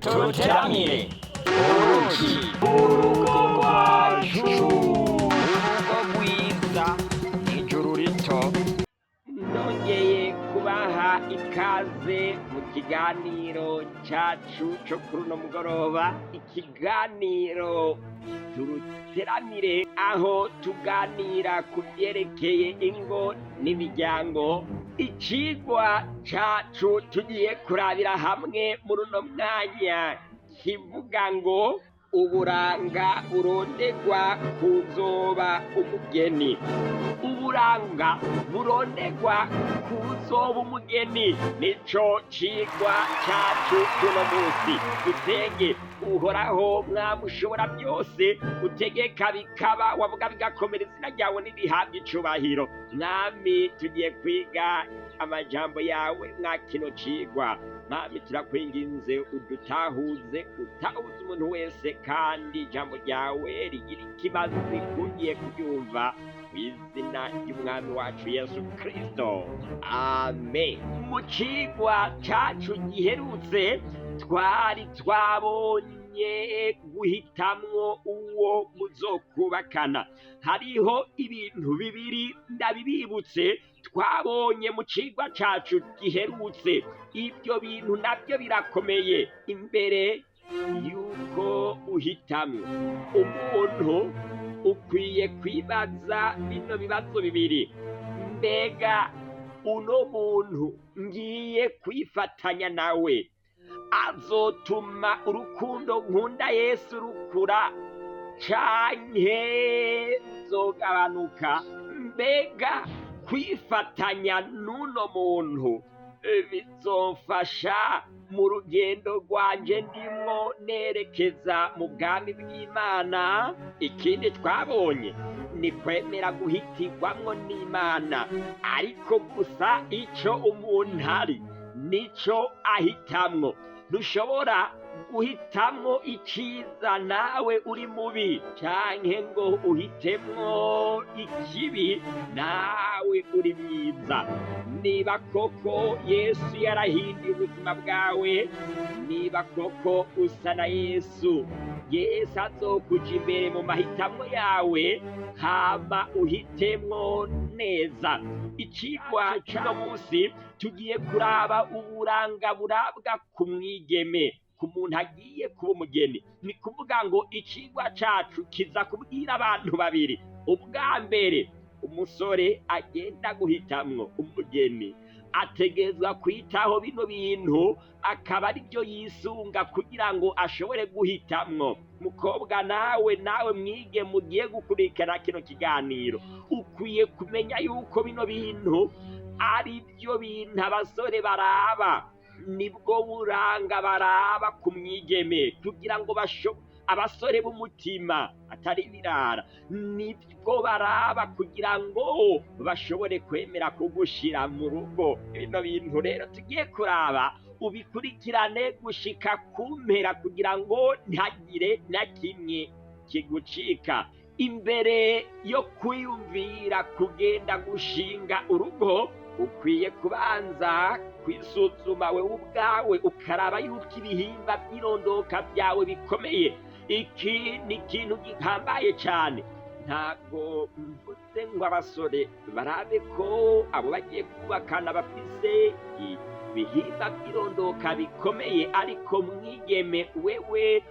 Tuteramire uruki urugo rwacu Urugo rwiza ijuru rito. Nongeye kubaha ikaze mu kiganiro cacu co kuri uno mugoroba, ikiganiro Turuteramire, aho tuganira ku vyerekeye ingo n'imiryango. Icigwa cacu tugiye kurabira hamwe muri uno mwanya kivuga ngo uburanga burondegwa kuzoba umugeni. Uburanga burondegwa kuzoba umugeni nico cigwa cacu c'uno musi. Dusenge. Uhoraho Mwami ushobora byose, utegeka bikaba, wavuga bigakomera, izina ryawe nirihabwe icubahiro. Mwami, tugiye kwiga amajambo yawe mwa kino cigwa. Mwami, turakwinginze udutahuze, utahuze umuntu wese, kandi ijambo ryawe rigira ikimazi kugiye kuryumva, mw'izina ry'umwami wacu Yesu Kristo, amen. Mu cigwa cacu giherutse twari twabonye guhitamwo uwo muzokubakana. Hariho ibintu bibiri ndabibibutse twabonye mu cigwa cacu giherutse. Ibyo bintu navyo birakomeye. Imbere yuko uhitamwo umuntu, ukwiye kwibaza bino bibazo bibiri: mbega uno muntu ngiye kwifatanya nawe azotuma urukundo nkunda Yesu rukura canke ruzogabanuka? Mbega kwifatanya n'uno muntu bizofasha mu rugendo rwanje ndimwo nerekeza mu bwami bw'Imana? Ikindi twabonye ni kwemera guhitirwamwo n'Imana, ariko gusa ico umuntu ari nico ahitamwo. Ntushobora guhitamwo iciza nawe uri mubi, canke ngo uhitemwo ikibi nawe uri mwiza. Niba koko Yesu yarahinduye ubuzima bwawe, niba koko usa na Yesu, Yesu azokuja imbere mu mahitamwo yawe, hama uhitemwo neza. Icigwa c'uno musi tugiye kuraba uburanga burabwa ku mwigeme, ku muntu agiye kuba umugeni. Ni kuvuga ngo icigwa cacu kiza kubwira abantu babiri. Ubwa mbere, umusore agenda guhitamwo umugeni ategerezwa kwitaho bino bintu, akaba aribyo yisunga kugira ngo ashobore guhitamwo. Mukobwa nawe, nawe mwige mugiye gukurikirana kino kiganiro, ukwiye kumenya yuko bino bintu ari byo bintu abasore baraba, nibwo buranga baraba ku mwigeme kugira ngo basho abasore b'umutima atari birara nibwo baraba kugira ngo bashobore kwemera kugushira mu rugo. Bino bintu rero tugiye kuraba ubikurikirane gushika ku mpera kugira ngo ntihagire na kimwe kigucika. Imbere yo kwiyumvira kugenda gushinga urugo, ukwiye kubanza kwisuzuma wewe ubwawe, ukaraba yuko ibihimba by'irondoka byawe bikomeye. Iki ni ikintu gihambaye cyane. Ntabwo mvuze ngo abasore barabe ko abo bagiye kubakana bafise ibihimba by'irondoka bikomeye, ariko mwigeme wewe,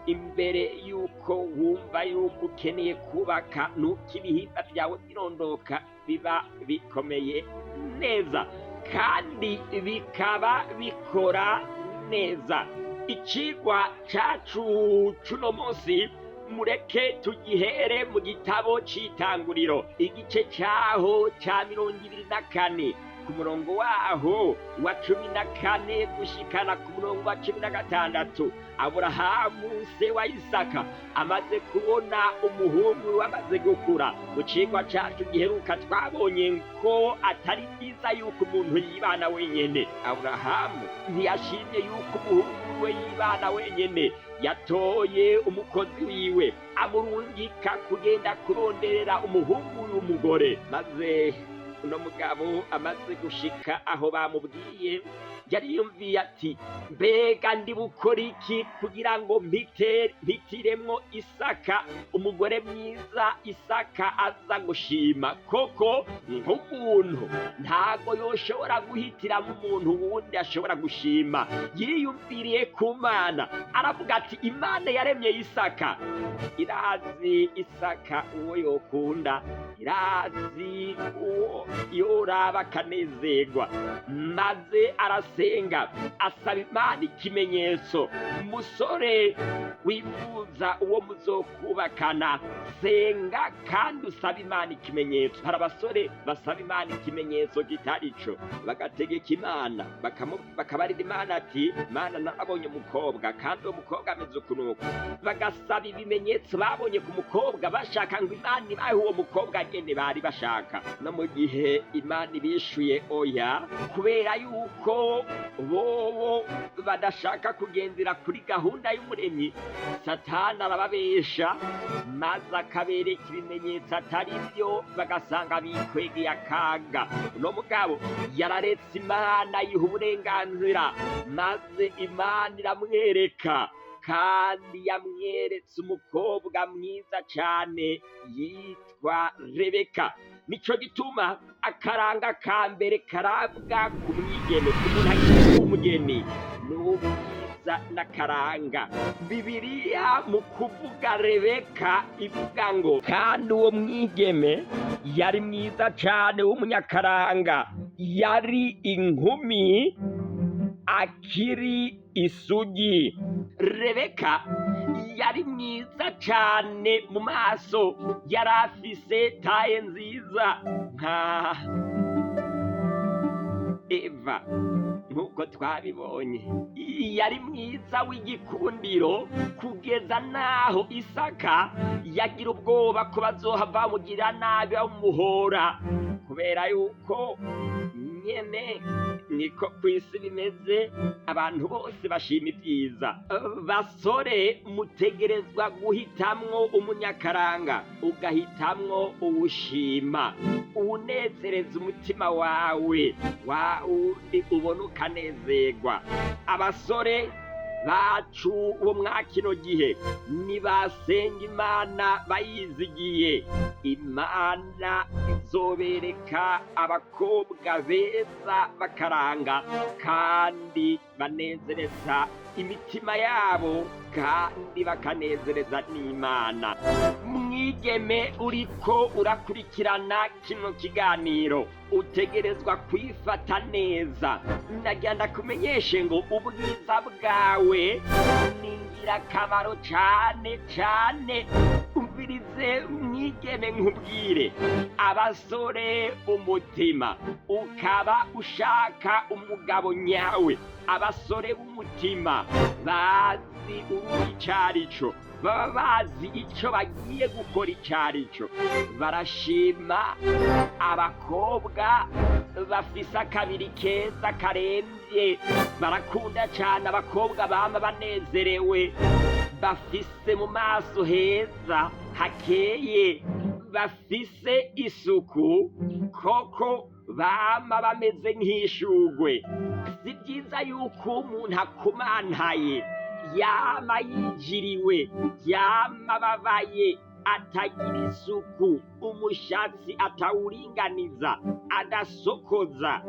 imbere yuko wumva yuko ukeneye kubaka, nuko ibihimba byawe by'irondoka biba bikomeye neza kandi bikaba bikora neza. Icigwa cacu c'uno munsi mureke tugihere mu gitabo c'Itanguriro, igice caho ca 24, ku murongo waho wa 14 gushikana ku murongo wa 16. Aburahamu se wa Isaka amaze kubona umuhungu we amaze gukura, mu cigwa cacu giheruka twabonye ko atari vyiza yuko umuntu yibana wenyene. Aburahamu ntiyashimye yuko umuhungu we yibana wenyene, yatoye umukozi wiwe amurungika kugenda kuronderera umuhungu w'umugore. Maze uno mugabo amaze gushika aho bamubwiye, Yariyumviye ati: "Mbega ndi bukora iki kugira ngo mpitiremwo Isaka umugore mwiza Isaka aza gushima?" Koko nk'umuntu ntago yoshobora guhitiramo umuntu wundi ashobora gushima. Yiyumviriye ku Mana, aravuga ati: "Imana yaremye Isaka, irazi Isaka uwo yokunda, irazi uwo yoraba akanezerwa." Maze arasenga, asaba Imana ikimenyetso. Musore wifuza uwo muzokubakana, senga kandi usaba Imana ikimenyetso. Hari abasore basaba Imana ikimenyetso kitari ico, bagategeka Imana, bakabarira Imana ati: "Imana, narabonye umukobwa, kandi uwo mukobwa ameze ukunuku." Bagasaba ibimenyetso babonye ku mukobwa, bashaka ngo Imana ibahe uwo mukobwa nyene bari bashaka. No mu gihe Imana ibishuye oya, kubera yuko bobo badashaka kugendera kuri gahunda y'Umuremyi, Satani arababesha maze akabereka ibimenyetso atari byo, bagasanga bikwegeye akaga. Uno mugabo yararetse Imana yiha uburenganzira, maze Imana iramwereka, kandi yamweretse umukobwa mwiza cyane yitwa Rebeka. Nico gituma akaranga ka mbere karabwa ku mwigeme, ku muntu agiye umugeni, ni ubwiza n'akaranga. Bibiliya mu kuvuga Rebeka ivuga ngo: "Kandi uwo mwigeme yari mwiza cyane w'umunyakaranga, yari inkumi akiri isugi." Rebeka yari mwiza cyane mu maso, yari afise taille nziza nka Eva nk'uko twabibonye. Yari mwiza w'igikundiro kugeza n'aho Isaka yagira ubwoba ko bazohava bamugirira nabi, bamuhora, kubera yuko nyene niko ku isi bimeze, abantu bose bashima ibyiza. Basore, mutegerezwa guhitamwo umunyakaranga, ugahitamwo uwushima, uwunezereza umutima wawe, wa wundi ubona ukanezerwa. Abasore bacu bo mwa kino gihe nibasenga Imana bayizigiye, Imana izobereka abakobwa beza bakaranga kandi banezereza imitima yabo, kandi bakanezereza n'Imana. Mwigeme uriko urakurikirana kino kiganiro, utegerezwa kwifata neza. Nagira ndakumenyeshe ngo ubwiza bwawe ni ingirakamaro cane cane. Umvirize mwigeme nkubwire, abasore umutima ukaba ushaka umugabo nyawe, abasore b'umutima bazi uruhu icarico, baba bazi ico bagiye gukora icarico, barashima abakobwa bafise akabiri keza karemvye. Barakunda cane abakobwa bama banezerewe, bafise mu maso heza hakeye, bafise isuku, koko bama bameze nk'ishugwe. Si byiza yuko umuntu akumantaye, yama yijiriwe, yama ababaye, atagira isuku, umushatsi atawuringaniza, adasokoza,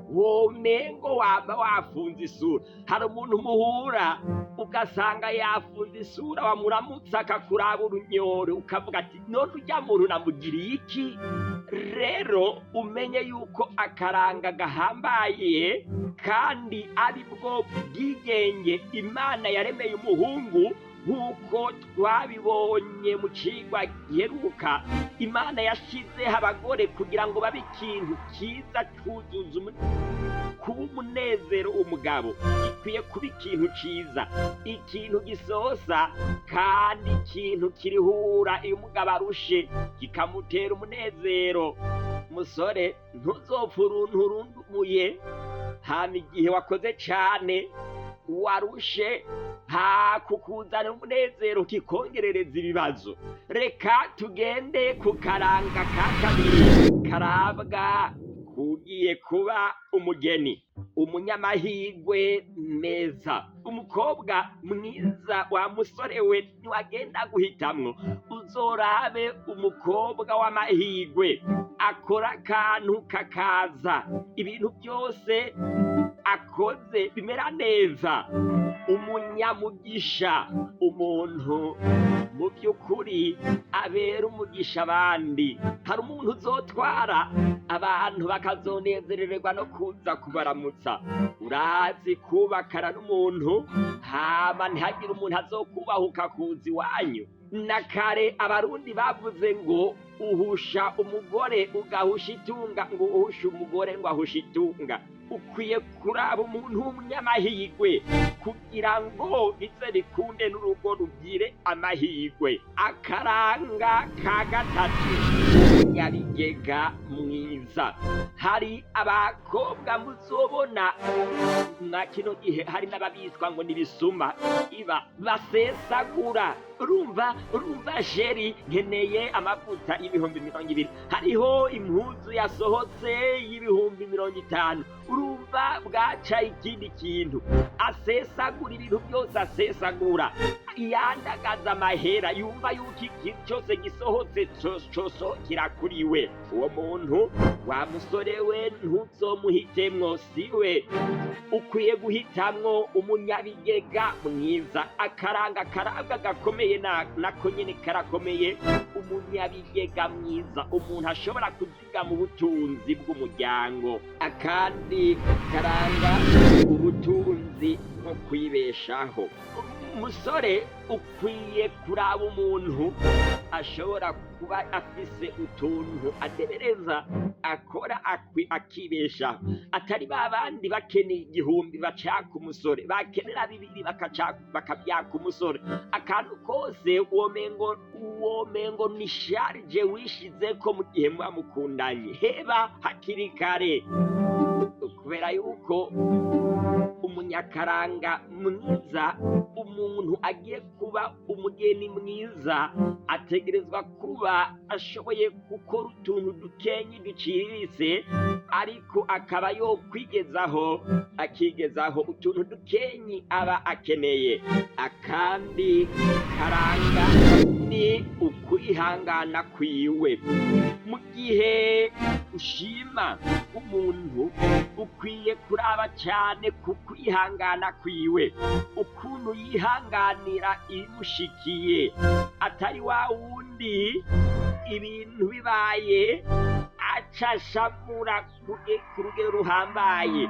womengo waba wafunze isura. Hari umuntu muhura ugasanga yafunze isura, wamuramutsa akakuraba urunyoro, ukavuga ati: "None urya muntu namugiriye iki?" Rero umenye yuko akaranga gahambaye kandi ari bwo bwigenge Imana yaremeye umuhungu, nk'uko twabibonye mu cigwa giheruka. Imana yashizeho abagore kugira ngo babe ikintu kiza cuzuza kuba umunezero. Umugabo gikwiye kuba ikintu ciza, ikintu gisosa, kandi ikintu kirihura iyo umugabo arushe, kikamutera umunezero. Musore, ntuzopfe uruntu urundumuye, hama igihe wakoze cane warushe, hakukuzanira umunezero kikongerereza ibibazo. Reka tugende ku karanga ka kabiri karabwa kugiye kuba umugeni. Umunyamahirwe meza, umukobwa mwiza wa musore we, ntiwagenda guhitamwo, uzorabe umukobwa w'amahirwe, akora akantu kakaza, ibintu byose akoze bimera neza. Umunyamugisha, umuntu mu by'ukuri abera umugisha abandi. Hari umuntu uzotwara abantu bakazonezerererwa no kuza kubaramutsa. Urazi kubakana n'umuntu hama ntihagire umuntu azokubahuka kuza iwanyu. Na kare Abarundi bavuze ngo uhusha umugore ugahusha itunga, ngo uhusha umugore ngo ahusha itunga. Ukwiye kuraba umuntu w'umunyamahirwe kugira ngo bize bikunde n'urugo rugire amahirwe. Akaranga ka gatatu, umunyabigega mwiza. Hari abakobwa muzobona mwa kino gihe, hari n'ababitwa ngo nibisuma, iba basesagura. Urumva chéri, nkeneye amavuta y'20,000, hariho impuzu yasohotse y'50,000, urumva bwaca ikindi kintu. Asesagura ibintu byose, asesagura, yandagaza amahera, yumva yuko ikintu cyose gisohotse cosohokera kuri we. Uwo muntu wa musore we, ntuzomuhitemwo, siwe. Ukwiye guhitamwo umunyabigega mwiza. Akaranga karabwa gakomeye, nako nyene karakomeye. Umunyabigega mwiza, umuntu ashobora kuzigama ubutunzi bw'umuryango. Akandi karanga, ubutunzi bwo kwibeshaho. Umusore, ukwiye kuraba umuntu ashobora kuba afise utuntu adebereza, akora akibeshaho, atari ba bandi bakeneye 1000 bacaka umusore, bakenera 2 bakabyaka umusore. Akantu kose womengo ni charge wishizeko mu gihe muba mukundanye. Heba hakiri kare, kubera yuko umunyakaranga mwiza, umuntu agiye kuba umugeni mwiza, ategerezwa kuba ashoboye gukora utuntu dukenyi duciriritse, ariko akaba yokwigezaho, akigezaho utuntu dukenyi aba akeneye. Akandi karanga ni ukwihangana kwiwe. Mu gihe ushima umuntu, ukwiye kuraba cyane ku kwihangana kwiwe, ukuntu yihanganira ibimushikiye, atari wa wundi ibintu bibaye acashamura ku rugero ruhambaye,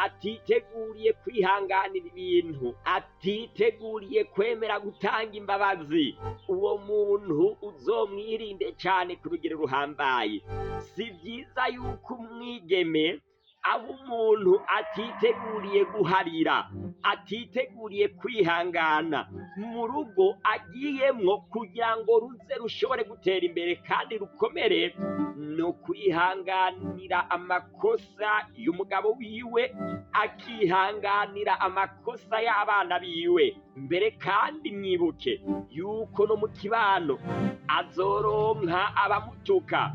atiteguriye kwihanganira ibintu, atiteguriye kwemera gutanga imbabazi. Uwo muntu uzomwirinde cyane ku rugero ruhambaye. Si byiza yuko umwigeme aba umuntu atiteguriye guharira, atiteguriye kwihangana mu rugo agiyemwo. Kugira ngo ruze rushobore gutera imbere kandi rukomere, ni ukwihanganira amakosa y'umugabo wiwe, akihanganira amakosa y'abana biwe mbere. Kandi mwibuke yuko no mu kibano azoronka abamutuka,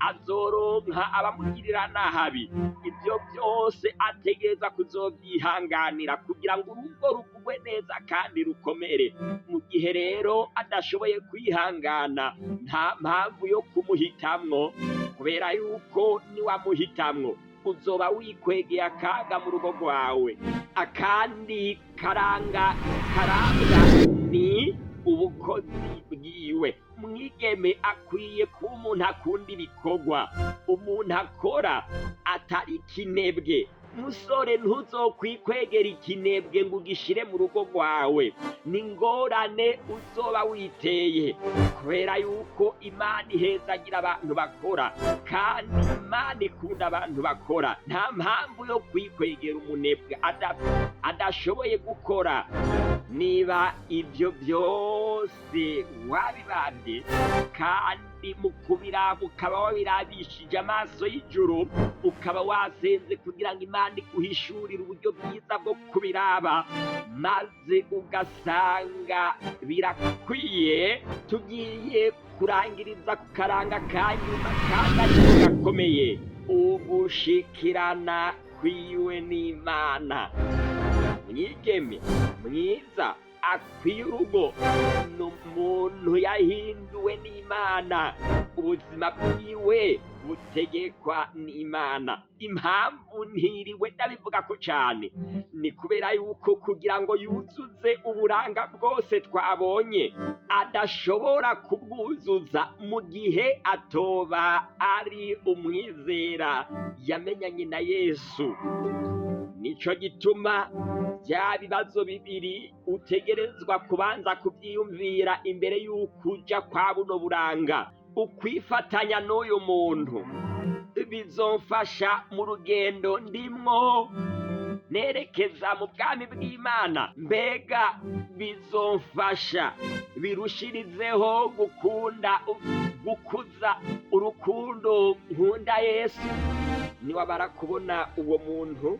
azoronka abamugirira nabi. Ibyo byose ategereza kuzobyihanganira kugira ngo urugo rugubwe neza kandi rukomere. Mu gihe rero adashoboye kwihangana, nta mpamvu yo kumuhitamwo, kubera yuko niwamuhitamwo uzoba wikwegeye akaga mu rugo rwawe. Akandi karanga karanga ni ubukozi bwiwe. Mwigeme akwiye kuba umuntu akunda ibikorwa, umuntu akora, atari ikinebwe. Musore, ntuzokwikwegera ikinebwe ngo ugishire mu rugo rwawe, ni ingorane uzoba witeye, kubera yuko Imana ihezagira abantu bakora, kandi Imana ikunda abantu bakora. Nta mpamvu yo kwikwegera umunebwe adashoboye gukora. Niba ibyo byose wabibabye, kandi mu kubiraba ukaba wabirabishije amaso y'ijuru, ukaba wasenze kugira ngo Imana iguhishurire uburyo bwiza bwo kubiraba, maze ugasanga birakwiye, tugiye kurangiriza ku karanga ka nyuma kandi ariko gakomeye: ugushikirana. kwiwe n'Imana. Mwigeme mwiza akwiye urugo ni umuntu yahinduwe n'Imana, ubuzima bwiwe butegekwa n'Imana. Impamvu ntiriwe ndabivuga ko cane ni kubera yuko kugira ngo yuzuze uburanga bwose twabonye adashobora kubwuzuza mu gihe atoba ari umwizera yamenyanye na Yesu. Nico gituma bya bibazo bibiri utegerezwa kubanza kuvyiyumvira imbere y'uko uja kwa buno buranga. Ukwifatanya n'uyu muntu bizomfasha mu rugendo ndimwo nerekeza mu bwami bw'Imana. Mbega bizomfasha birushirizeho gukunda, gukuza urukundo nkunda Yesu. Niwabara kubona uwo muntu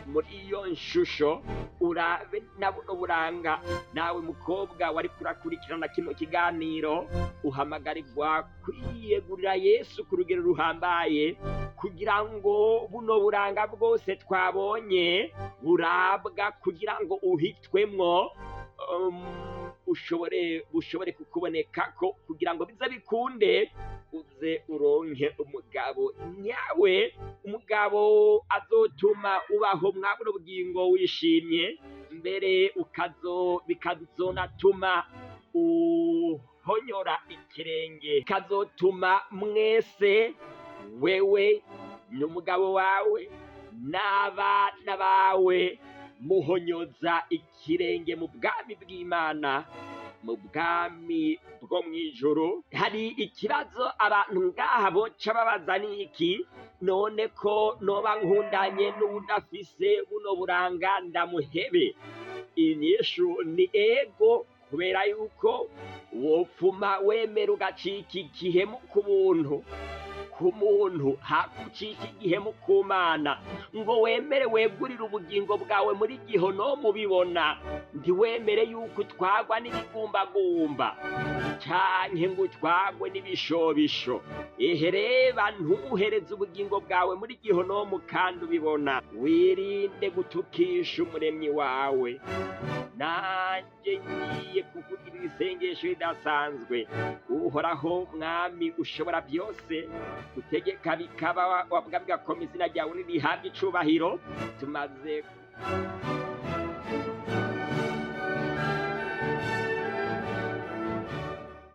muri iyo nshusho, urabe na buno buranga. Nawe mukobwa wari kurakurikirana kino kiganiro, uhamagarirwa kwiyegurira Yesu ku rugero ruhambaye, kugira ngo buno buranga bwose twabonye burabwa, kugira ngo uhitwemwo, bushobore kukuboneka ko, kugira ngo bize bikunde uze uronke umugabo nyawe, umugabo azotuma ubaho mwa buno bugingo wishimye, mbere bikazonatuma uhonyora ikirenge, kazotuma mwese, wewe n'umugabo wawe n'abana bawe, muhonyoza ikirenge mu bwami bw'Imana, mu bwami bwo mw'ijuru. Hari ikibazo abantu ngaha boca babaza, ni iki? None ko noba nkundanye n'uwudafise buno buranga ndamuhebe? Inyishu ni ego, kubera yuko wopfuma wemera ugacika igihemu ku buntu, ku muntu hakucika igihemu ku Mana, ngo wemere wegurire ubugingo bwawe muri gihono mubibona. Ntiwemere yuko utwagwa n'ibigumbagumba canke ngo utwagwe n'ibishobisho. Ehereba, ntuhereze ubugingo bwawe muri gihonomu kandi ubibona. Wirinde gutukisha umuremyi wawe. Nanjye ngiye kukugirira isengesho ridasanzwe. Uhoraho Mwami ushobora byose, utegeka bikaba, wavuga bigakoma, izina ryawe nirihabwe icubahiro. Tumaze